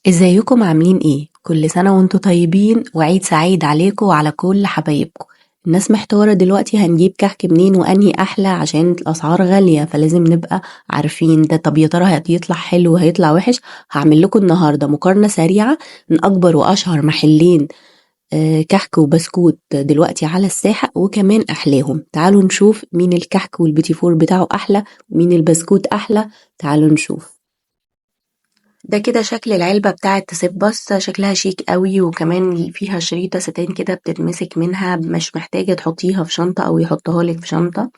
ازيكم عاملين ايه؟ كل سنة وانتم طيبين وعيد سعيد عليكم وعلى كل حبايبكم. الناس محتارة دلوقتي هنجيب كحك منين وانهي احلى عشان الاسعار غالية، فلازم نبقى عارفين ده. طب يا ترى هيطلع حلو هيطلع وحش؟ هعمل لكم النهاردة مقارنة سريعة من اكبر واشهر محلين كحك وبسكوت دلوقتي على الساحة وكمان احلاهم. تعالوا نشوف مين الكحك والبيتي فور بتاعه احلى ومين البسكوت احلى. تعالوا نشوف. ده كده شكل العلبة بتاعة تسبس، شكلها شيك قوي، وكمان فيها شريطة ستان كده بتتمسك منها، مش محتاجة تحطيها في شنطة أو يحطها لك في شنطة.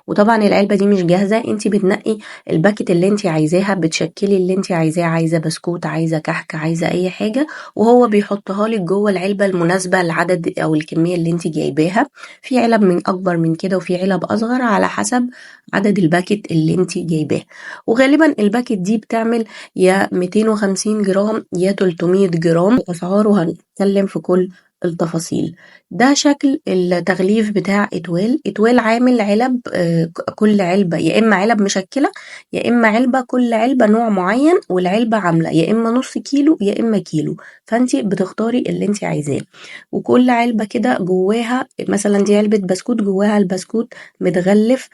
وطبعا العلبة دي مش جاهزة، انتي بتنقي ال packet اللي انتي عايزاها، بتشكلي اللي انتي عايزاه، عايزة بسكوت، عايزة كحك، عايزة أي حاجة، وهو بيحطها لك جوه العلبة المناسبة للعدد أو الكمية اللي انتي جايباها. في علب من أكبر من كده وفي علب أصغر على حسب عدد ال packet اللي انتي جايباه. وغالبا ال packet دي بتعمل يا 250 جرام يا 300 جرام، أسعاره هنتكلم في كل التفاصيل. ده شكل التغليف بتاع اتوال. اتوال عامل علب، كل علبة يا إما علب مشكلة يا إما علبة كل علبة نوع معين، والعلبة عاملة يا إما نص كيلو يا إما كيلو، فأنتي بتختاري اللي انتي عايزاه. وكل علبة كده جواها مثلا دي علبة بسكوت جواها البسكوت متغلف،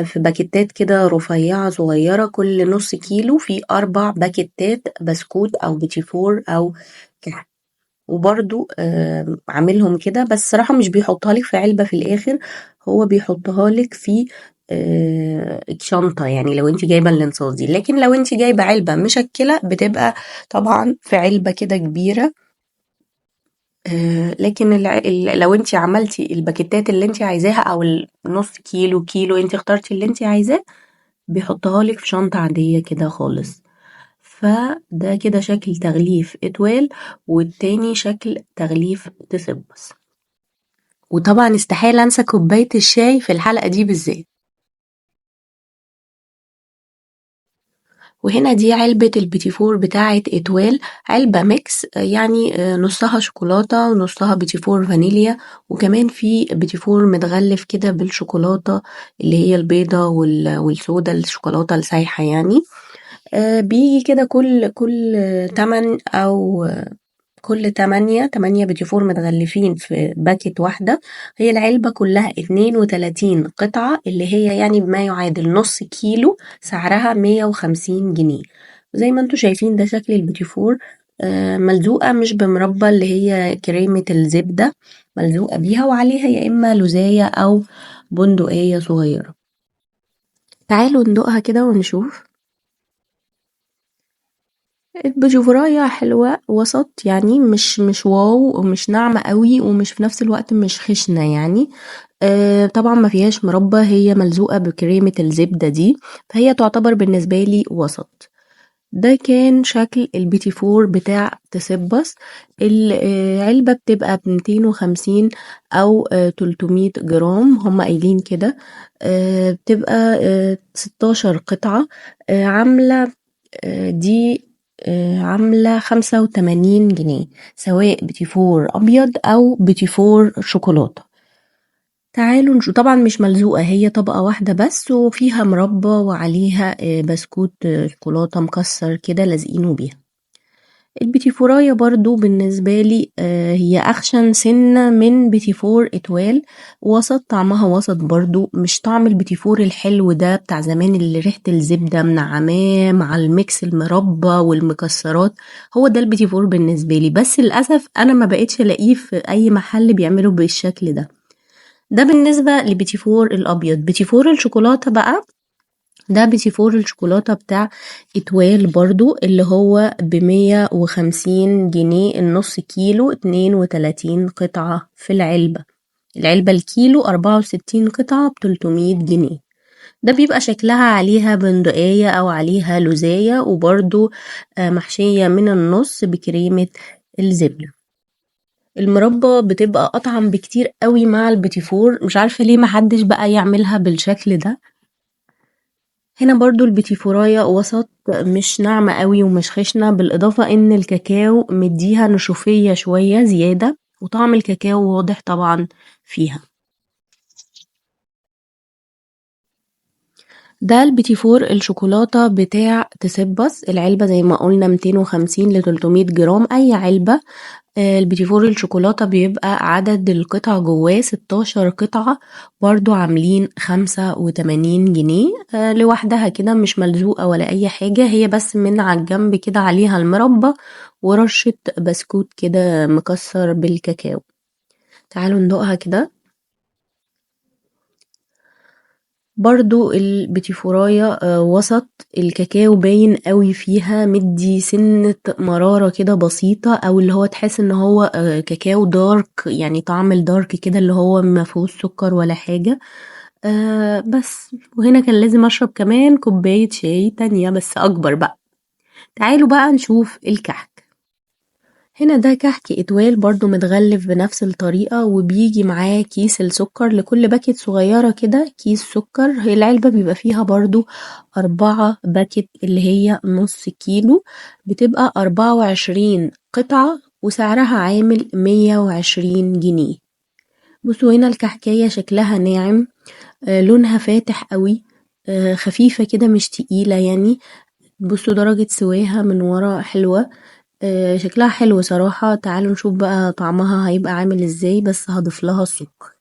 في باكيتات كده رفيعة صغيرة، كل نص كيلو في 4 باكيتات بسكوت أو بيتي فور أو كحك. وبرضو، عاملهم كده، بس صراحة مش بيحطها لك في علبة في الآخر، هو بيحطها لك في، شنطة، يعني لو انت جايبة الانصاص دي. لكن لو انت جايبة علبة مشكلة بتبقى طبعا في علبة كده كبيرة، لكن لو انت عملتي الباكيتات اللي انت عايزاها او النص كيلو كيلو انت اخترتي اللي انت عايزاه، بيحطها لك في شنطة عادية كده خالص. فده كده شكل تغليف اتوال، والتاني شكل تغليف تسبس. وطبعا استحالة انسى كوباية الشاي في الحلقة دي بالذات. وهنا دي علبة البيتي فور بتاعة اتوال، علبة mix، نصها شوكولاتة ونصها بيتي فور فانيليا، وكمان في بيتي فور متغلف كده بالشوكولاتة اللي هي البيضة والسودة، الشوكولاتة السايحة يعني. بيجي كده كل تمن أو كل تمانية بيتي فور متغلفين في packet واحدة. هي العلبة كلها 32 قطعة، اللي هي بما يعادل نص كيلو، سعرها 150 جنيه. زي ما انتم شايفين ده شكل البيتي فور، ملزوقة مش بمربى اللي هي كريمة الزبدة، ملزوقة بيها وعليها يا إما لوزاية أو بندقية صغيرة. تعالوا ندوقها كده ونشوف. البيتيفوراية حلوة وسط، مش واو ومش ناعمة قوي ومش في نفس الوقت مش خشنة يعني. طبعا ما فيهاش مربى، هي ملزوقة بكريمة الزبدة دي، فهي تعتبر بالنسبة لي وسط. ده كان شكل البيتي فور بتاع تسبس. العلبة بتبقى بميتين وخمسين أو، تلتمية جرام، هم قايلين كده. بتبقى، 16 قطعة. دي، عاملة 85 جنيه، سواء بيتي فور أبيض أو بيتي فور شوكولاتة. تعالوا نشوف. طبعا مش ملزوقة، هي طبقة واحدة بس، وفيها مربى وعليها، بسكوت، شوكولاتة مكسر كده لازقينه بيها. البيتي فوراية برضو بالنسبة لي، هي أخشن سنة من بيتي فور اتوال، وسط، طعمها وسط برضو، مش طعم البيتي فور الحلو ده بتاع زمان اللي ريحة الزبدة منعماه مع ال mix المربى والمكسرات، هو ده البيتي فور بالنسبة لي. بس للأسف أنا ما بقتش ألاقيه في أي محل بيعمله بالشكل ده. ده بالنسبة لبيتي فور الأبيض. بيتي فور الشوكولاتة بقى، ده بيتي فور الشوكولاتة بتاع اتوال برضو، اللي هو بمية وخمسين جنيه النص كيلو، 32 قطعة في العلبة. العلبة الكيلو 64 قطعة بتلتمية جنيه. ده بيبقى شكلها عليها بندقية أو عليها لوزاية، وبرضو، محشية من النص بكريمة الزبدة. المربى بتبقى أطعم بكتير قوي مع البيتي فور، مش عارفة ليه محدش بقى يعملها بالشكل ده. هنا برضو البيتي فوراية وسط، مش ناعمة قوي ومش خشنة، بالإضافة إن الكاكاو مديها نشوفية شوية زيادة، وطعم الكاكاو واضح طبعا فيها. ده البيتيفور الشوكولاتة بتاع تسبس، العلبة زي ما قلنا 250 ل 300 جرام أي علبة. البيتيفور الشوكولاتة بيبقى عدد القطع جواه 16 قطعة، برضو عاملين 85 جنيه لوحدها كده، مش ملزوقة ولا أي حاجة، هي بس من على الجنب كده عليها المربى ورشة بسكوت كده مكسر بالكاكاو. تعالوا ندوقها كده. برضو البيتيفوراية وسط، الكاكاو باين قوي فيها، مدي سنة مرارة كده بسيطة، او اللي هو تحس ان هو كاكاو dark، يعني طعم ال dark كده اللي هو ما فيهوش سكر ولا حاجة. بس. وهنا كان لازم اشرب كمان كوباية شاي تانية بس اكبر بقى. تعالوا بقى نشوف الكحك. هنا ده كحك اتوال برضو متغلف بنفس الطريقة، وبيجي معاه كيس السكر لكل باكت صغيرة كده كيس سكر. هي العلبة بيبقى فيها برضو 4 باكت اللي هي نص كيلو، بتبقى 24 قطعة وسعرها عامل 120 جنيه. بصوا هنا الكحكاية شكلها ناعم، لونها فاتح قوي، خفيفة كده مش تقيلة يعني. بصوا درجة سواها من ورا حلوة، شكلها حلو صراحة. تعالوا نشوف بقى طعمها هيبقى عامل ازاي، بس هضيف لها السكر.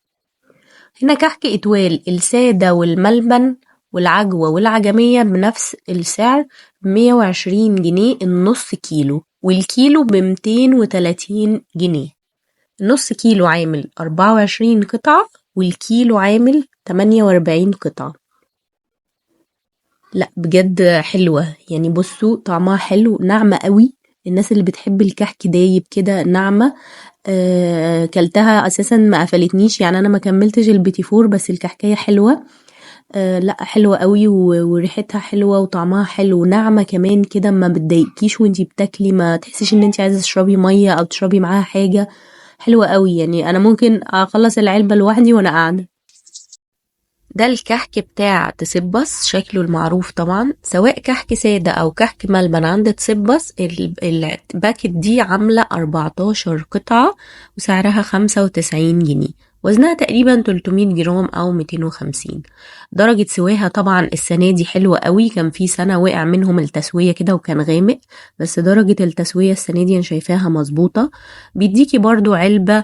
هنا كحك اتوال السادة والملبن والعجوة والعجمية بنفس السعر 120 جنيه النص كيلو، والكيلو ب230 جنيه. النص كيلو عامل 24 قطعة والكيلو عامل 48 قطعة. لا بجد حلوة يعني، بصوا طعمها حلو، ناعمة قوي. الناس اللي بتحب الكحك دايب كده ناعمة. كلتها اساسا ما قفلتنيش يعني، انا ما كملتش البيتيفور، بس الكحكاية حلوة. لا حلوة قوي وريحتها حلوة وطعمها حلو، ناعمة كمان كده، ما بتضايقكيش وانتي بتاكلي، ما تحسيش ان انتي عايزة تشربي مية او تشربي معاها حاجة. حلوة قوي يعني، انا ممكن اخلص العلبة لوحدي وانا قاعدة. ده الكحك بتاع تسبس، شكله المعروف طبعا، سواء كحك سادة او كحك ملبن عند تسبس. ال packet دي عاملة 14 قطعة وسعرها 95 جنيه، وزنها تقريبا 300 جرام او 250. درجة سواها طبعا السنة دي حلوة قوي، كان في سنة وقع منهم التسوية كده وكان غامق، بس درجة التسوية السنة دي انا شايفاها مظبوطة. بيديكي برضو علبة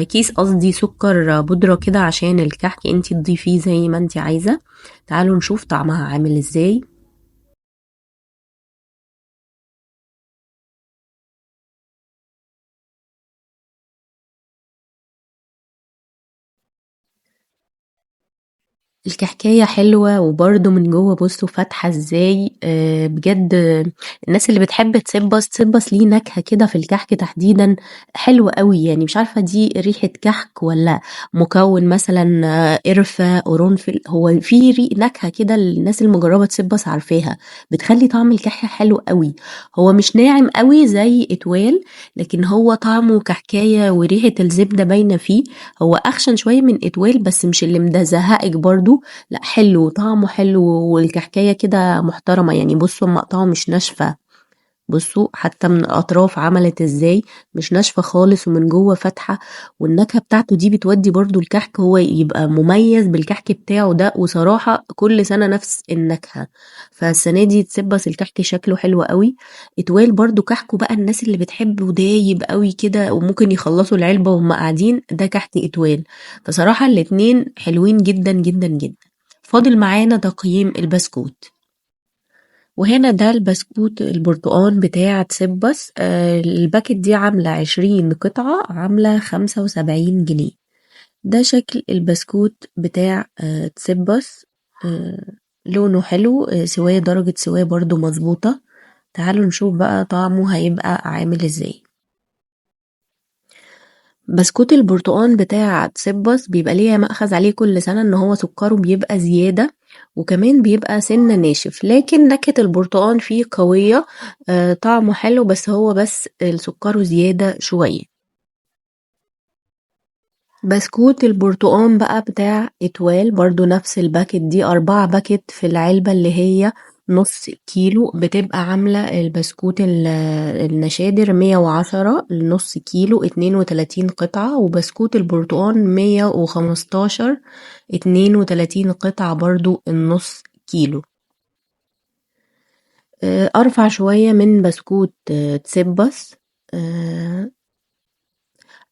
كيس قصدي سكر بودرة كده عشان الكحك انتي تضيفيه زي ما انتي عايزة. تعالوا نشوف طعمها عامل ازاي. الكحكاية حلوة وبرده من جوه بصوا فاتحة ازاي. بجد الناس اللي بتحب تسبس، تسبس ليه نكهة كده في الكحك تحديدا حلوة قوي يعني. مش عارفة دي ريحة كحك ولا مكون مثلا قرفة قرنفل، هو في نكهة كده الناس المجربة تسبس عارفاها، بتخلي طعم الكحك حلو قوي. هو مش ناعم قوي زي اتوال، لكن هو طعمه كحكاية وريحة الزبدة باينة فيه. هو أخشن شوية من اتوال بس مش اللي مزهقك برضو، لا حلو طعمه حلو والكحكاية كده محترمة يعني. بصوا المقطعة مش ناشفة، بصوا حتى من الأطراف عملت ازاي، مش ناشفة خالص ومن جوه فاتحة، والنكهة بتاعته دي بتودي برضو الكحك، هو يبقى مميز بالكحك بتاعه ده. وصراحة كل سنة نفس النكهة، فالسنة دي تسبس الكحك شكله حلو قوي. اتوال برضو كحكه بقى الناس اللي بتحبه دايب قوي كده وممكن يخلصوا العلبة وهم قاعدين، ده كحك اتوال. فصراحة الاتنين حلوين جدا جدا جدا. فاضل معانا تقييم البسكوت. وهنا ده البسكوت البرتقان بتاع تسبس. ال packet دي عاملة 20 قطعة، عاملة 75 جنيه. ده شكل البسكوت بتاع تسبس. لونه حلو، سواه درجة سواه برضو مظبوطة. تعالوا نشوف بقى طعمه هيبقى عامل ازاي. بسكوت البرتقان بتاع تسبس بيبقى ليه مأخذ عليه كل سنة ان هو سكره بيبقى زيادة، وكمان بيبقى سنة ناشف، لكن نكهة البرتقان فيه قوية، طعمه حلو، بس هو بس سكره زيادة شوية. بسكوت البرتقان بقى بتاع اتوال برضو نفس ال packet دي، 4 packet في العلبة اللي هي نص كيلو، بتبقى عاملة البسكوت النشادر 110 النص كيلو 32 قطعة، وبسكوت البرتقان 115 32 قطعة برضو النص الكيلو. أرفع شوية من بسكوت تسبس.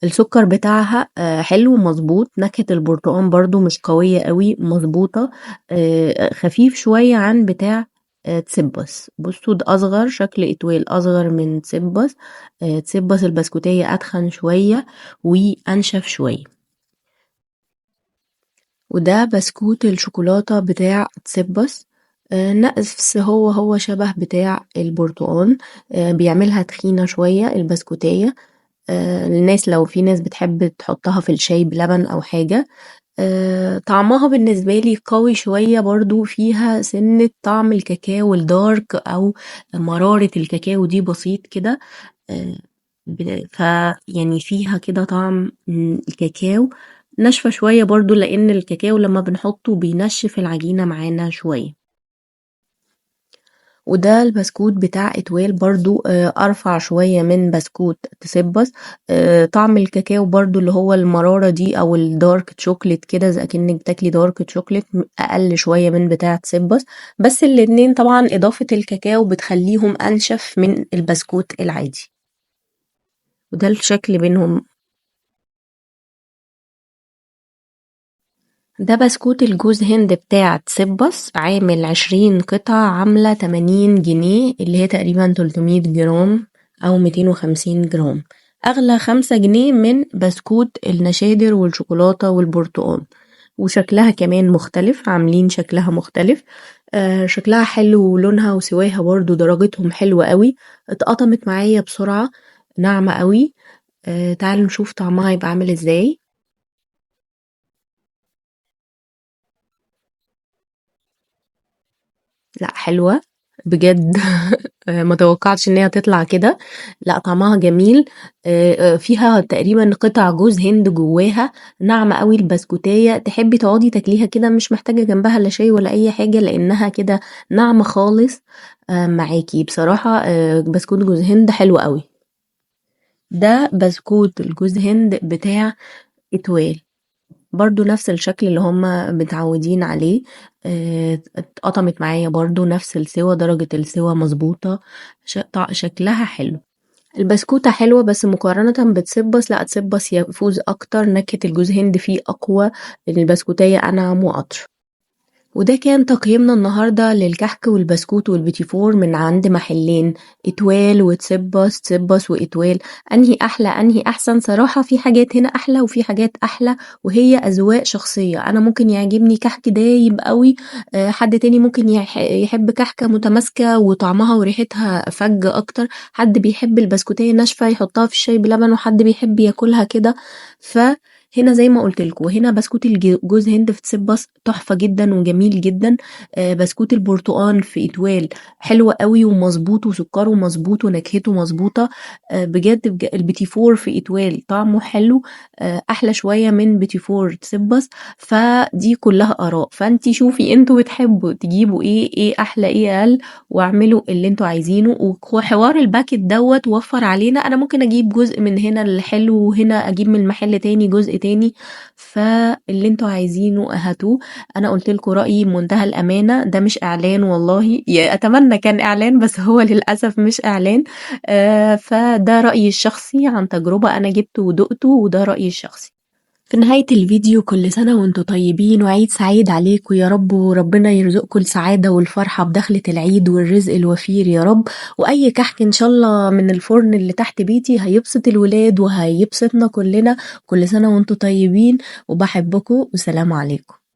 السكر بتاعها حلو مظبوط، نكهة البرتقان برضو مش قوية قوي، مظبوطة، خفيف شوية عن بتاع تسبس. بصوا ده أصغر، شكل إتوال أصغر من تسبس. تسبس البسكوتية أتخن شوية وأنشف شوية. وده بسكوت الشوكولاتة بتاع تسبس، نفس هو شبه بتاع البرتقان، بيعملها تخينة شوية البسكوتية. الناس لو في ناس بتحب تحطها في الشاي بلبن أو حاجة. طعمها بالنسبة لي قوي شوية، برضو فيها سنة طعم الكاكاو الدارك أو مرارة الكاكاو دي بسيط كده، فيها كده طعم الكاكاو، ناشفة شوية برضو لأن الكاكاو لما بنحطه بينشف العجينة معانا شوية. وده البسكوت بتاع اتوال برضو، أرفع شوية من بسكوت تسبس. طعم الكاكاو برضو اللي هو المرارة دي أو ال dark chocolate كده، زي أكنك بتاكلي dark chocolate، أقل شوية من بتاع تسبس، بس الاتنين طبعا إضافة الكاكاو بتخليهم أنشف من البسكوت العادي. وده الشكل بينهم. ده بسكوت الجوز هند بتاع تسبس، عامل 20 قطعة، عاملة 80 جنيه اللي هي تقريبا 300 جرام أو 250 جرام، أغلى 5 جنيه من بسكوت النشادر والشوكولاتة والبرتقال. وشكلها كمان مختلف، عاملين شكلها مختلف، شكلها حلو ولونها وسواها برضو درجتهم حلوة قوي، اتقطمت معايا بسرعة، ناعمة قوي. تعالوا نشوف طعمها يبقى عامل ازاي. لا حلوة بجد ما توقعتش ان هي تطلع كده، لا طعمها جميل. فيها تقريبا قطع جوز هند جواها، ناعمة قوي البسكوتية، تحبي تقعدي تاكليها كده، مش محتاجة جنبها لا شاي ولا اي حاجة لانها كده ناعمة خالص. معاكي بصراحة. بسكوت جوز هند حلو قوي. ده بسكوت الجوز هند بتاع اتوال، برضو نفس الشكل اللي هما متعودين عليه، اتقطمت معايا برضو نفس السوا، درجة السوا مظبوطة، شكلها حلو. البسكوتة حلوة بس مقارنة بتسبس لا، تسبس يفوز أكتر، نكهة الجوز هند فيه أقوى، البسكوتية أنعم وأطرى. وده كان تقييمنا النهاردة للكحك والبسكوت والبيتيفور من عند محلين، اتوال وتسبس، تسبس واتوال. انهي احلى انهي احسن؟ صراحة في حاجات هنا احلى وفي حاجات احلى، وهي اذواق شخصية. انا ممكن يعجبني كحك دايب قوي، حد تاني ممكن يحب كحكة متماسكة وطعمها وريحتها فج اكتر، حد بيحب البسكوتية ناشفة يحطها في الشاي بلبن، وحد بيحب ياكلها كده. ف هنا زي ما قلت لكم، هنا بسكوت الجوز هند في تسبس تحفة جدا وجميل جدا، بسكوت البرتقان في اتوال حلو قوي ومظبوط وسكره مظبوط ونكهته مظبوطة، بجد البيتيفور في اتوال طعمه حلو، احلى شوية من بيتيفور تسبس. فدي كلها اراء، فانتي شوفي انتوا بتحبوا تجيبوا ايه، ايه احلى ايه اقل، واعملوا اللي انتوا عايزينه. وحوار ال packet دوت وفر علينا، انا ممكن اجيب جزء من هنا الحلو وهنا اجيب من المحل تاني جزء تاني، فاللي انتوا عايزينه هاتوه. انا قلت لكم رايي بمنتهى الامانه، ده مش اعلان والله، يا اتمنى كان اعلان بس هو للاسف مش اعلان، فده رايي الشخصي عن تجربه انا جبته ودقته، وده رايي الشخصي. في نهاية الفيديو، كل سنة وانتوا طيبين وعيد سعيد عليكم يا رب، وربنا يرزقكم السعادة والفرحة بدخلة العيد والرزق الوفير يا رب. وأي كحك إن شاء الله من الفرن اللي تحت بيتي هيبسط الولاد وهيبسطنا كلنا. كل سنة وانتوا طيبين، وبحبكم، وسلام عليكم.